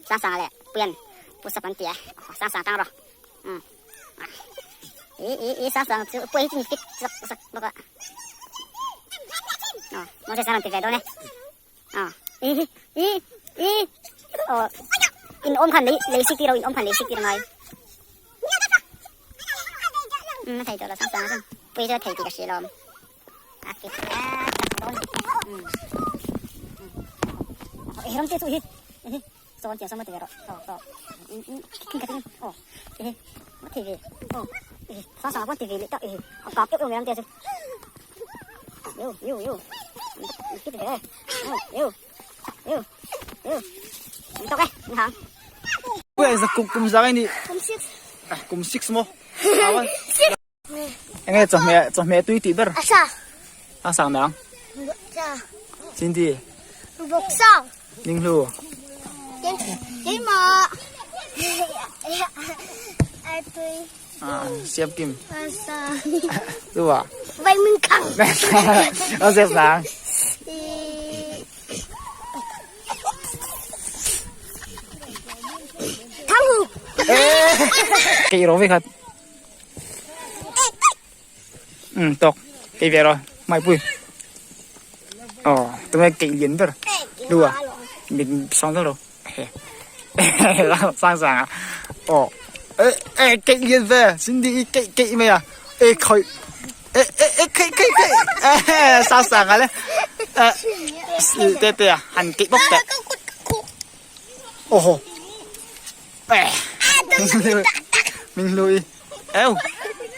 Sangsanga leh Puian push up an ti a, Sangsanga tang rawh. Umm. I i i Sangsanga chu Puia hi chu mi fit zak zak bawk a. Aw, Moses a rawn ti ve dawn e. Aw, i i i aw in awm khan lei lei sik tir lo, in awm khan lei sik tir a ngai. Umm a thei tawh lo Sangsanga chuan Puia chu a thei tih ka hria lawm. A fit a chak dawn. Umm. Aw, i ram te chu hi i Sawn chiah sawn ti ve rawh aw aw in khat in aw ehe a thei ve aw ehe sang sang ah pawh ti ve leh tak ehe a kap deuh deuh mai ang te chu eu eu eu ti ve aw eu eu eu an tawk e an hang. Pu za kum kum za nge ni Kum 6. Kum 6 maw Enge chawhmeh chawhmeh tui tih ber Asa A sang nang Sa Cindy Vawk sang Ninghlu Keimah Artui Ah siam kim Asa Lua Vai minh khang Nó dẹp nang Thang hu Kei ro ve khat Ừ tawk kei ve rồi mai pui ờ tụi mày kei lian ber lu à mình sang đâu rồi sang sang à ờ ê ê kei lian ve xin đi kei kei mày à ê khoi ê ê ê kei kei kei ê sang sang à le ê tê tê à han kei bốc tệ ô ê mình lui eo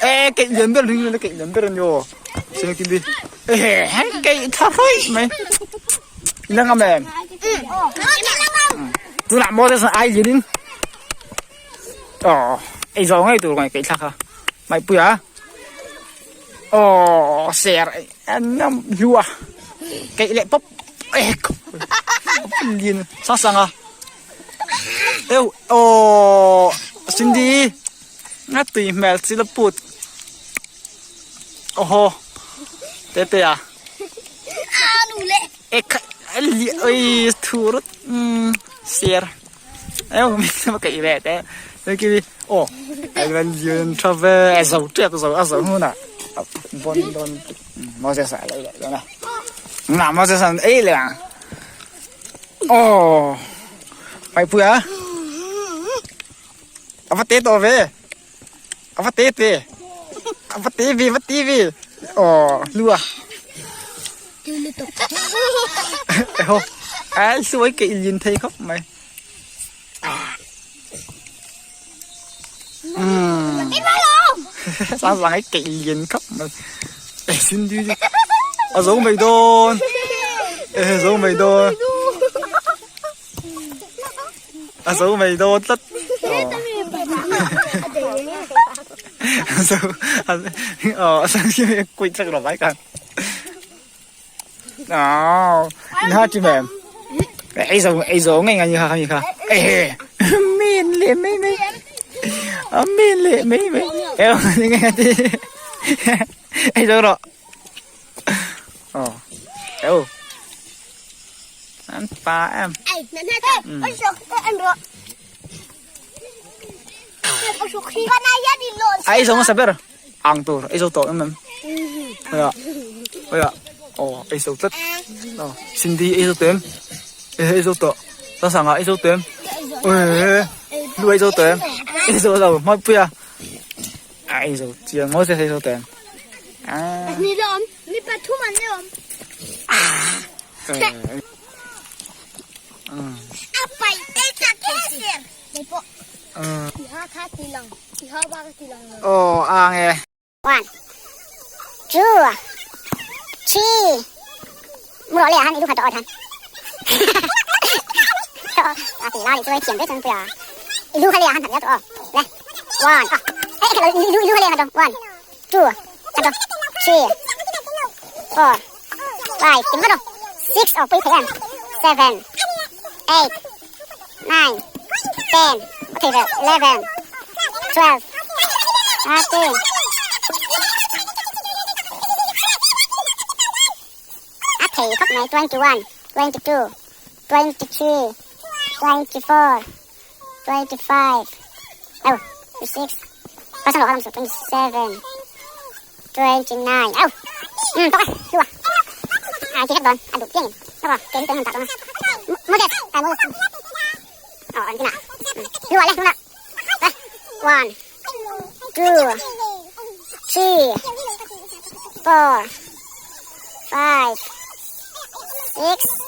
ê kei lian ber ring kei lian ber nyo xin kim đi ê kei tha phai mày ila ngam em tunah Moses ai lian in aw ei zawng ngei tur ngai kei thlak kha maipui a aw ser an ngam hlua keih leh pawp ek lian sang sang a eu aw Cindy nga tui hmel chi la put aw haw te te a ek oi thu rut ser Eo mi ma keih ve te. Thế kia ồ anh vẫn duyên cho về dầu trước dầu ở dầu hơn à bon don mau ra xả lại lại này nào mau ra xả ấy là ồ mày vừa à phát tế to về phát tế về phát tế về phát tế về ồ lùa Eo ai suối kỵ nhìn thấy khóc mày Sao rằng ấy kỵ nhìn khóc mày Ê xin đi đi À giống mày đôn Ê giống mày đôn À giống mày đôn tất Ờ sao khi quay chắc là vãi cả Đó, ha chị mẹ. Ei zo ei zo ngay ngay ha ha. Ê, min le mấy mấy. À min le mấy mấy. Eo nghe đi. Ei zo rồi. Ờ. Eo. Anh pa em. Ai zo sa ber. Ang tur ei zo tawh em em. Oi oi aw ei zo tlat aw Cindy ei zo tawh em ei zo tawh Sasanga ei zo tawh em oi lu ei zo tawh em ei zo lo hmawipui a a ei zo chiang mawi se ei zo tawh em Aw ang e. One, two, three. Mu rawh leh ah han i lu khat tawh awt han. A ti lai chu hei thiam ve chuan puia. I lu kha leh ah han khat zel tawh aw. Le. One. Ah. Hei khat lo i lu i lu kha leh ah khat lo. One, two, khat lo. Three, four, five, tim vat aw. Six aw pui thei em. Seven, eight, nine, ten, a thei ve, 11, 12, 13, a thei khawp mai, 21, 22, 23, 24. 25 oh 26 pasang lo alam so 27 29 oh to ka lua à chỉ hết đòn à đủ tiền nó vào cái tên ta đó Moses à Moses ờ anh cái nào lua lên lua 1 2 3 4 5 6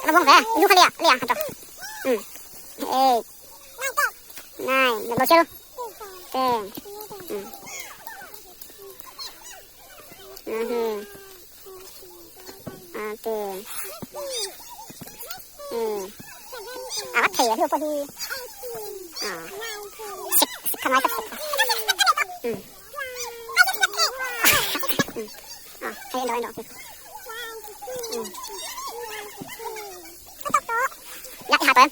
nó buông về lua cái liền liền hả 8 9 nó chơi luôn 10 10 à bắt thìa thưa đi à xịt không ai sắp xịt à hay đó đó lại hạ em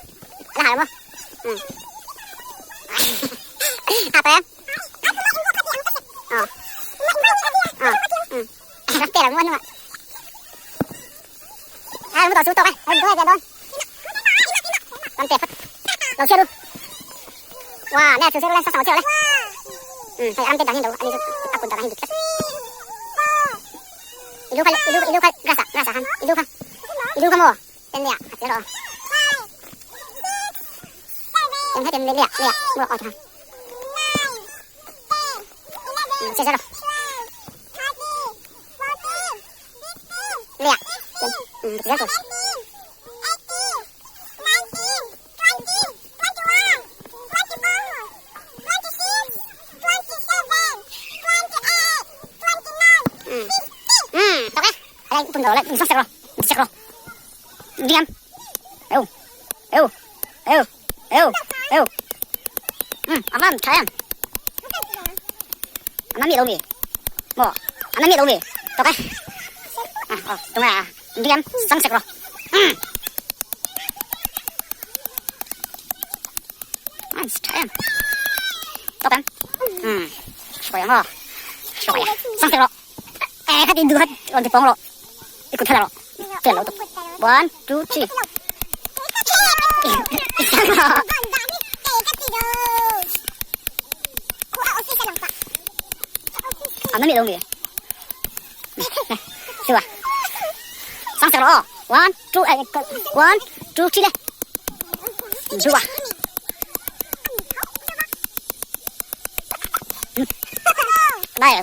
lại hạ đúng không hạ em ờ ờ rất tiền là ngon luôn ạ à mua tỏi chú tỏi em tôi hay đón con tiền đầu chưa luôn wow nè chú chưa lên 6 triệu đấy ừ ăn tiền đằng hình đâu ăn đi ăn đằng hình ilu ka ilu ilu ka rasa rasa han ilu ka ilu ka mo tên lẹ hạt rồi em thấy tên lẹ lẹ mua ở thằng chơi rồi lẹ ừ rồi tuần rồi lại sắp sạch rồi sạch rồi đi em eu eu eu eu eu aman thái em aman mi đâu mi mo aman mi đâu mi tao cái à đúng à đi em sắp sạch rồi anh thái em tao em rồi em rồi sắp sạch rồi ê cái đi đưa hết còn thì phong rồi ikut halalo. Tiền lâu 1 2 3. À nó bị đâu nhỉ? Này, chưa. Sang sạch rồi. 1 2 1 2 3 đây. Chưa. Đây.